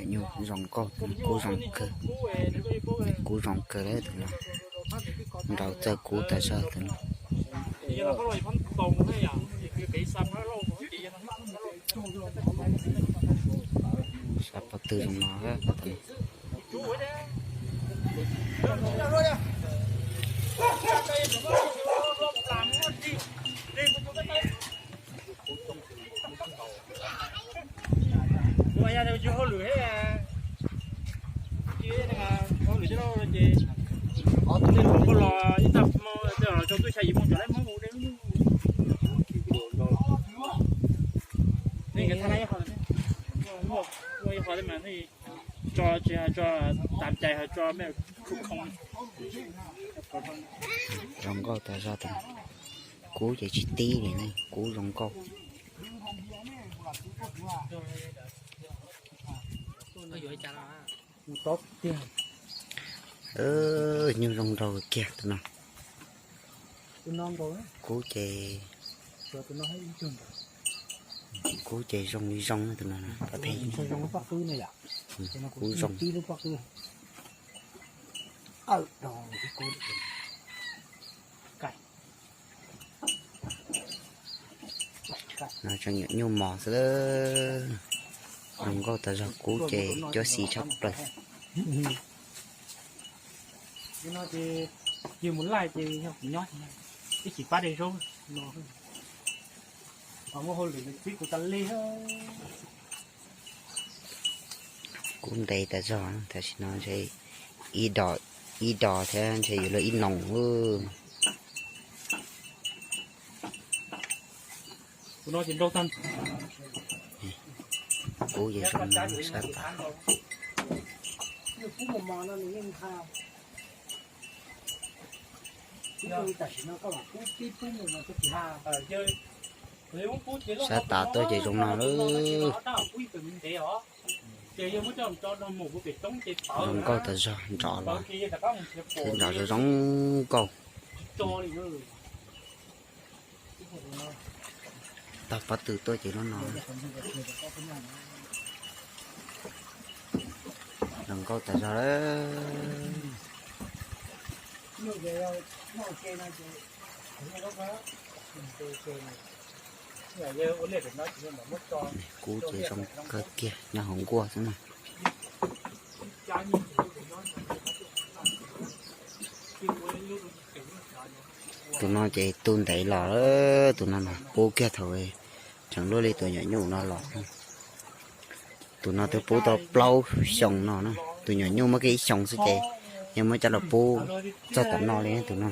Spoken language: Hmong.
Nyuam nyuj zoo nkauj, kub zoo kawg, kub zoo kawg li tus no, nraus txawj kub tas zog tus no. Sab pob tw zoo no. Ua ya, tsis hauj lwm thiab, tsis hauj lwm coj los ces, ob tug los ib tag hmo, tej zaum los rau tub xya yim moo tseem laib Hmoob ua dej lub. Nej nkawd thab ib qho, muaj ib qho tej mas nej tso tsis hais tso, tam cai hais tso me khoo. Zoo nkauj tas zog tus, kub ces tsis tib li ne, kub zoo nkauj. Nyuj zoo nraug kiag tus no. Kub ces, kub ces zoo li zoo tus no, kub zoo. No tseem nyuam nyuj mos xwb. Zoo nkauj tas zog, kub ces cuab xis tshaj plaws. Mus laij ces yog kuv nyob, ib chim pab de zaub no, muaj hauj lwm txib kuv tas li. Kub ntev tas zog, tam sim no ntshe ib dos, ib dos thiab ntshe yuav luag ib noos. Kub ces zoo sab tas. Sab tav tuaj ces zoo no lawm. Zoo nkauj tas zog, nrov los twb nrov zoo zoo nkauj. Tau pob tw tuaj ces lub no. Zoo nkauj tas zog lawm. Kub ces zoo kawg kiag, nyob hauv nkuaj xwb na. Tus no ces tu ntev los, tus no mas pub kiag thaum tseem luaj li tus nyuam nyuj no los. Tus no twb pub tau plaub xyoos no na, tus nyuam nyuj muaj kiag ib xyoos xwb ces yog muab coj los pub txog tom no li tus no.